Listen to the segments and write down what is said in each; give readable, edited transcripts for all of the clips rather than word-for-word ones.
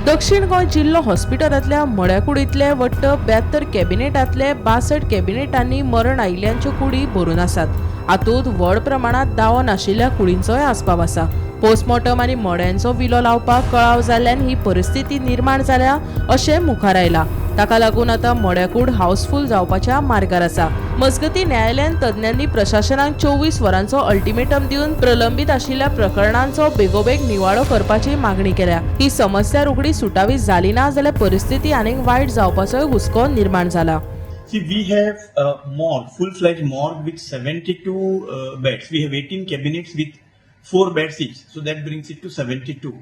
दक्षिण गोंय जिल्लो हॉस्पिटलांतल्या मड्याकुडींतले वट्ट 72 कॅबिनेटांतले 62 कॅबिनेटांनी मरण आयिल्ल्यांच्यो कुडी भरून आसात. हातूंत व्हड प्रमाणांत दावो नाशिल्ल्या कुडींचोय आस्पाव आसा. पोस्टमॉर्टम आनी मड्यांचो विलो लावपाक कळाव जाल्ल्यान ही परिस्थिती निर्माण जाल्या अशें मुखार आयलां. ताका लागून आतां मड्याकूड हाऊसफूल जावपाच्या मार्गार आसा. मजगतीं, न्यायालयान तज्ञांनी प्रशासनाक 24 वरांचो अल्टिमेटम दिवन प्रलंबीत आशिल्ल्या प्रकरणांचो बेगोबेग निवाडो करपाची मागणी केल्या. ही समस्या रोखडी सुटावी जाली ना जाल्यार परिस्थिती आनीक वायट जावपाचोय हुस्को निर्माण जाला. See, we have a morgue, full-fledged morgue with 72 beds. We have 18 cabinets with 4 beds each, so that brings it to 72.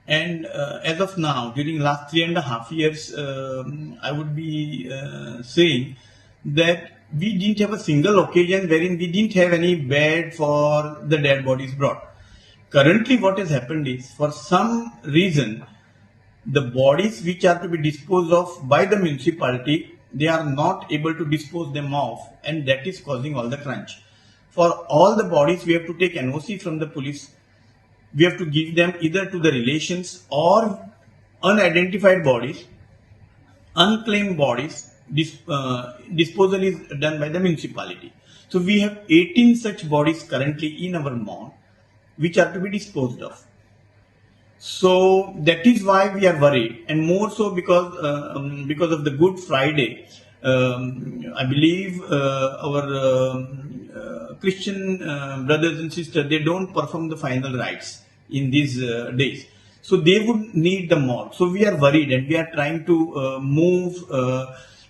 And as of now, during last 3.5 years, I would be saying that we didn't have a single occasion wherein we didn't have any bed for the dead bodies brought. Currently, what has happened is, for some reason, the bodies which are to be disposed of by the municipality, they are not able to dispose them off, and that is causing all the crunch. For all the bodies, we have to take NOC from the police. We have to give them either to the relations or unidentified bodies, unclaimed bodies. Disposal is done by the municipality. So we have 18 such bodies currently in our morgue which are to be disposed of. So that is why we are worried, and more so because of the Good Friday. I believe our Christian brothers and sisters, they don't perform the final rites in these days, so they would need the morgue. So we are worried, and we are trying to move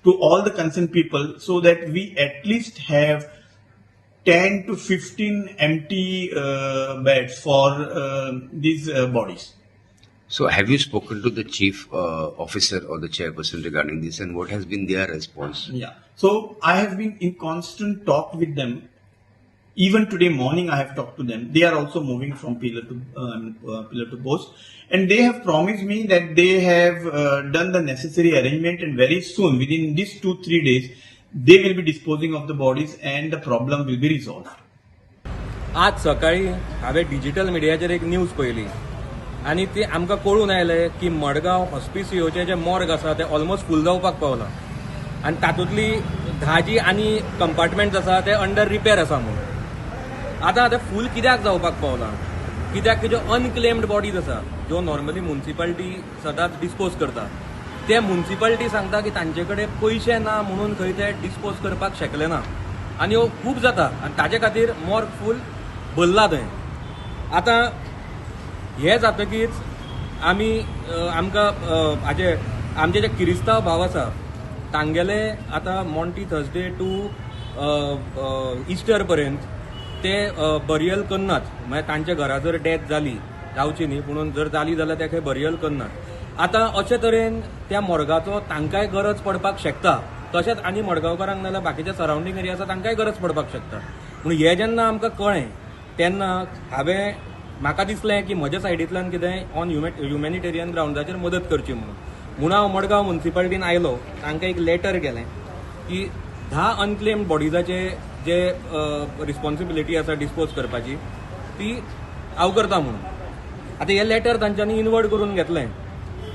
to all the concerned people so that we at least have 10 to 15 empty beds for these bodies. So, have you spoken to the chief officer or the chairperson regarding this, and what has been their response? Yeah. So I have been in constant talk with them. Even today morning, I have talked to them. They are also moving from pillar to post, and they have promised me that they have done the necessary arrangement, and very soon, within these 2-3 days, they will be disposing of the bodies, and the problem will be resolved. आज सकाळी हांवें digital मिडियाचेर एक news पळयली आनी ती आमकां कळून आयलें की मडगांव हॉस्पिसियोचें जें मॉर्ग आसा तें ऑलमोस्ट फूल जावपाक पावलां आनी तातूंतली 10 जी आनी कंपार्टमेंट्स आसा ते अंडर रिपेर आसा म्हणून. आतां तें फूल कित्याक जावपाक पावलां? कित्याक की ज्यो अनक्लेम्ड बॉडीज आसा, ज्यो नॉर्मली मुन्सिपाल्टी सदांच डिस्पोज करता, ते मुन्सिपाल्टी सांगता की तांचे कडेन पयशे ना म्हणून खंय ते डिस्पोज करपाक शकले ना. आनी ह्यो खूब जाता आनी ताजे खातीर मॉर्ग फूल भरला थंय. आतां हे जातकीच आमी आमकां हाजे आमचे जे किरिस्तांव भाव आसा तांगेले आतां मॉन्टी थर्सडे टू इस्टर पर्यंत ते बरियल करनात. म्हळ्यार तांच्या घरा जर डेथ जाली, जावची न्ही, पुणून जर जाली जाल्यार ते खंय बरियल करनात. आतां अशे तरेन त्या मोर्गाचो तांकांय गरज पडपाक शकता, तशेंच आनी मडगांवकारांक नाजाल्यार बाकीच्या सरावंडींग एरिया आसा तांकांय गरज पडपाक शकता. पूण हें जेन्ना आमकां कळ्ळें तेन्ना हांवें म्हाका दिसलें की म्हज्या सायडींतल्यान कितेंय ऑन ह्युमॅनिटेरियन ग्रावंडाचेर मदत करची म्हणून. म्हणून हांव मडगांव मुन्सिपाल्टीन आयलो, तांकां एक लेटर केलें की 10 अनक्लेम्ड बॉडिजाचे जे रिस्पॉन्सिबिलिटी आसा डिस्पोज करपाची ती हांव करता म्हणून. आतां हें लेटर तांच्यांनी इनवर्ड करून घेतलें,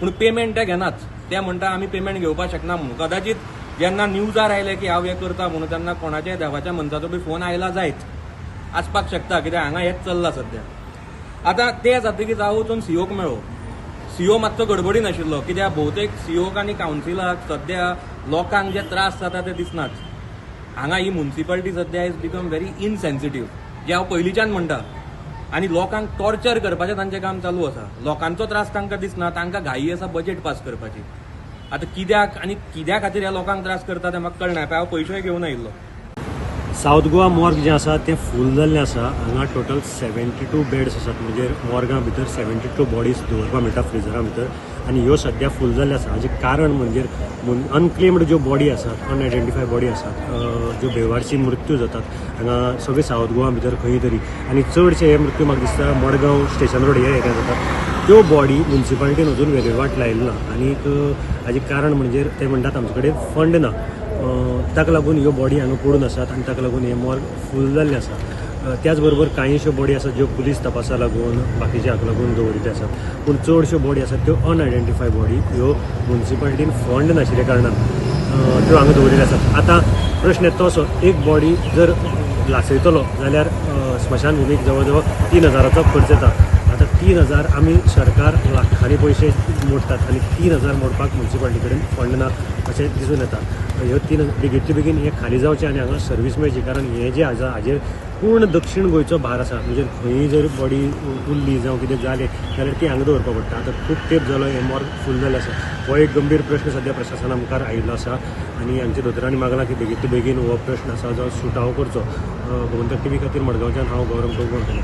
पूण पेमेंट ते घेनात. ते म्हणटा आमी पेमेंट घेवपाक शकना म्हणून. कदाचित जेन्ना न्यूजार आयले की हांव हें करता म्हणून, तेन्ना कोणाच्या देवाच्या मनशाचो बी फोन आयला जायत, आसपाक शकता, कित्याक हांगा हेंच चल्लां सद्या. आतां तें जातकीच हांव वचून सीओक मेळ्ळो. सीओ मातसो गडबडीन आशिल्लो, कित्याक भोवतेक सीओक आनी कावन्सिलाक सद्या लोकांक जे त्रास जाता ते दिसनात. हांगा ही मुन्सिपाल्टी सद्या is become very insensitive, जे हांव पयलींच्यान म्हणटा, आनी लोकांक टॉर्चर करपाचें तांचें काम चालू आसा. लोकांचो त्रास तांकां दिसना, तांकां घाई आसा बजेट पास करपाची. आतां कित्याक आनी कित्या खातीर ह्या लोकांक त्रास करता तें म्हाका कळना. हांव पयशेय घेवन आयिल्लो. सावथ गोवा मॉर्ग जें आसा तें फूल जाल्लें आसा. हांगा टोटल 72 बेड्स आसात, म्हणजे मॉर्गा भितर 72 बॉडीज दवरपाक मेळटा फ्रिजरा भितर आनी ह्यो सद्या फूल जाल्ल्यो आसा. हाजें कारण म्हणजे अनक्लेम्ड ज्यो बॉडी आसात, अनआयडेंटिफाय बॉडी आसात, ज्यो बेवारशी मृत्यू जातात हांगा सगळे सावथ गोवा भितर खंय तरी, आनी चडशे हे मृत्यू म्हाका दिसता मडगांव स्टेशन रोड ह्या एरिया जातात, त्यो बॉडी मुन्सिपालिटीन अजून विलेवाट लायली ना. आनीक हाजें कारण म्हणजे ते म्हणटात आमचे कडेन फंड ना. ताका लागून ह्यो बॉडी हांगा पडून आसात आनी ताका लागून हें मॉर्ग फूल जाल्लें आसा. त्याच बरोबर कांयश्यो बॉडी आसात ज्यो पुलीस तपासा लागून बाकीच्या हाका लागून दवरिल्ल्यो आसात, पूण चडश्यो बॉडी आसात त्यो अनआयडेंटिफाय बॉडी ह्यो मुन्सिपालिटीन फंड नाशिल्ल्या कारणान त्यो हांगा दवरिल्ल्यो आसात. आतां प्रश्न येता तो असो, एक बॉडी जर लासयतलो जाल्यार स्मशानभुमीक जवळ जवळ 3,000चो खर्च येता. आतां 3,000 आमी सरकार लाखांनी पयशे मोडटात आनी 3,000 मोडपाक मुन्सिपालिटी कडेन फंड ना अशें दिसून येता. ह्यो तीन बेगीतले बेगीन हें खाली जावचें आनी हांगा सर्वीस मेळची, कारण हें जें आसा हाजेर पूर्ण दक्षीण गोंयचो भार आसा. म्हणजे खंयी जर बॉडी उरली जावं कितें जालें जाल्यार ती हांगा दवरपाक पडटा. आतां खूब तेंप जालो हें मॉर्ग फूल जाल्लें आसा. हो एक गंभीर प्रश्न सद्या प्रशासना मुखार आयिल्लो आसा आनी हांगच्या दोतोरांनी मागलां की बेगींतले बेगीन हो प्रश्न आसा जो सुटावो करचो. गोमंतक टीव्ही खातीर मडगांवच्यान हांव गौरव प्रभू.